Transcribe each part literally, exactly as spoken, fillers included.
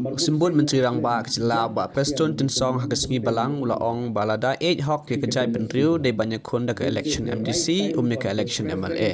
Symbud Myntri Rangbah ka jylla Bah Prestone Tynsong ha ka sngi Balang u la ong ba lada ïeit hok ïa ka jaitbynriew dei ban ïakhun da ka election M D C, um ïa ka election M L A.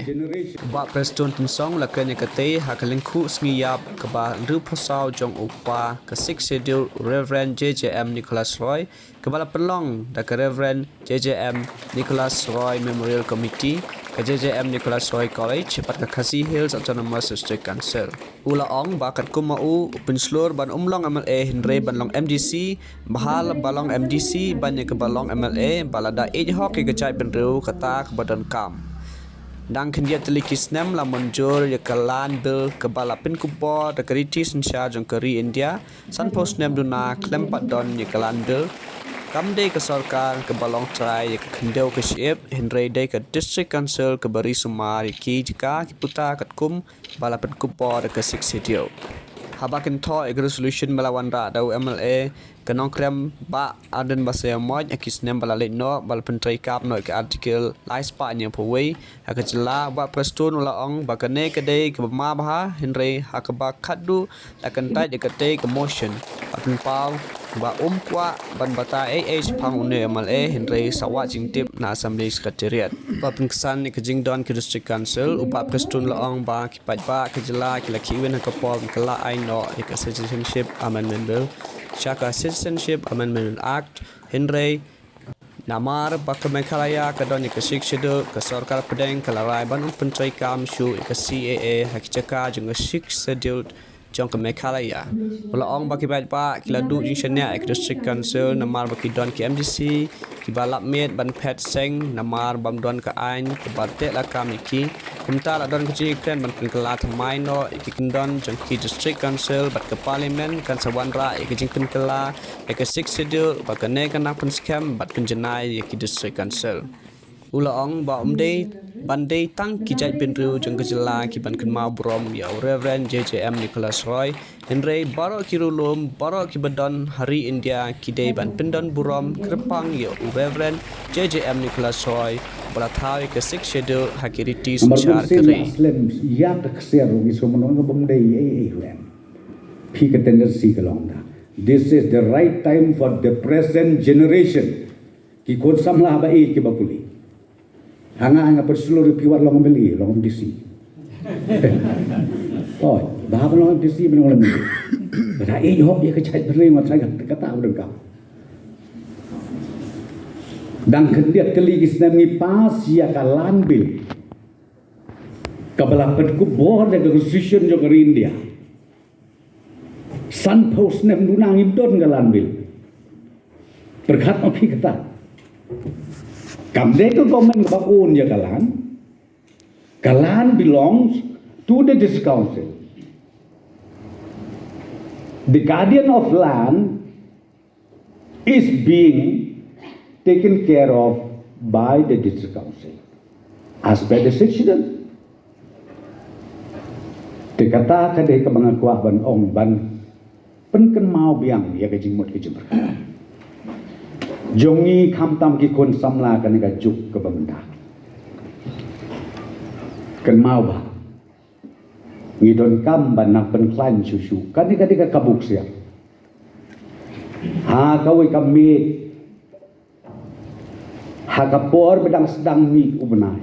Bah Prestone Tynsong u la kren ïa katei ha ka lyngkhuh sngi ïap kaba hynriewphew saw jong u kpa ka Sixth Schedule, Reverend J J M Nicholas Roy, kaba la pynlong da ka Reverend J J M Nicholas Roy Memorial Committee, ka J J M Nicholas Roy College bad ka Khasi Hills Autonomous District Council. U la ong ba katkum ma u u pynshlur ban um long M L A hynrei ban long M D C, bha ba long M D C ban ïa kaba long M L A, ba lada ïeit hok ïa ka jaitbynriew kata kaba donkam. Dang khyndiat tylli ki snem la mynjur ïa ka Land Bill kaba la pynkupbor da ka riti synshar jong ka ri India, sanphew snem duna khlem pat don ïa ka Land Bill. Kam dei ka sorkar kaba long trai ïa ka khyndew ka shyiap, hynrei dei ka District Council kaba ri sumar ïa ki jaka ki puta katkum ba la pynkupbor da ka Sixth Schedule. Haba kynthoh ïa ka resolution ba la wanrah da u M L A ka Nongkrem Bah Ardent Basaiawmoit ha ki snem ba la leit noh ba la pyntreikam noh ïa ka Article lai spah hynñiewphew wei ha ka jylla, Bah Prestone u la ong ba kane ka dei kaba ma bha, hynrei ha kaba khatduh la kyntait ïa katei ka motion. Bad pynpaw ba um kwah ban batai ei ei shaphang une u M L A hynrei sa wad jingtip na Assembly Secretariat. Bad pynksan ïa ka jingdon ka District Council, u Bah Prestone u la ong ba ki paidbah ka jylla ki la khihwin ha ka por ban kylla aiñ noh ïa ka Citizenship Amendment Bill sha ka Citizenship Amendment Act, hynrei namar ba ka Meghalaya ka don ïa ka Sixth Schedule, ka sorkar pdeng ka la rai ban ym pyntreikam shuh ïa ka C A A ha ki jaka jong ka Sixth Schedule jong ka Meghalaya. U la ong ba ki paidbah ki la duh jingshaniah ïa ka District Council namar ba ki don ki M D C kiba lap miet ban phet seng namar bym don ka aiñ kaba teh lakam ïa ki. Kumta la don ka jingïakren ban pynkylla thymmai noh ïa ki kyndon jong ki District Council bad ka Parliament kan sa wanrah ïa ka jingpynkylla ïa ka Sixth Schedule, ba kane kan nang pynskhem bad pynjanai ïa ki District Council. U la ong ba ym dei ban dei tang ki jaitbynriew jong ka jylla ki ban kynmaw burom ïa u Reverend J J M Nicholas Roy, hynrei baroh ki riewlum, baroh kiba don ha ri India ki dei ban pyndon burom kyrpang ïa u Reverend J J M Nicholas Roy ba la thaw ïa ka Sixth Schedule ha ki riti synshar ka ri. Slem ïa ka ksiar ruh ngi sngewmynno ba ym dei ei ei ruh em. Phi ka tendency ka long da. This is the right time for the present generation. Ki khun samla ba ïeit kiba pule. Ha nga, nga pyrshah ruh phi wat long M L A, long M D C. Oh, ba hap long M D C, ba long M L A. Ba da ïeit hok ïa ka jaitbynriew, nga trai kata ba donkam. Dang khyndiat tylli ki snem ngi pass ïa ka Land Bill kaba la pynkupbor da ka Constitution jong ka ri India. Sanphew snem duna ngim don ka Land Bill. Pyrkhat ma phi kata. Kam dei ka government kaba own ïa ka land. Ka land belongs to the District Council. The guardian of land is being taken care of by the District Council as per the Sixth Schedule. Te kata ka dei kaba nga kwah ban ong ban pynkynmaw biang ïa ka jingmut ka jingpyrkhat jong ngi khamtam ki khun samla kane ka juk kaba mynta. Kynmaw ba ngi donkam ban nang pynkhlaiñ shuh shuh. Kane ka dei ka kabu ksiar. Ha kawei ka miet, ha ka por ba dang sdang mih u bnai,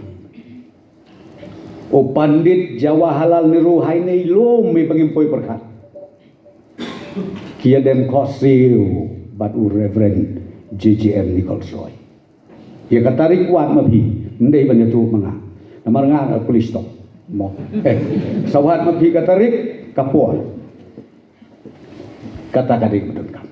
u Pandit Jawaharlal Nehru ha ine i lum ba ngim poi pyrkhat, ki ïadem khohsiew bad u Reverend J J M Nichols Roy. Ïa ka tarik wat ma phi, ym dei ban ïathuh ma nga. Namar nga nga pule stok. Mo. Eh, sa wat ma phi ka tarik, ka por. Kata ka dei ka donkam.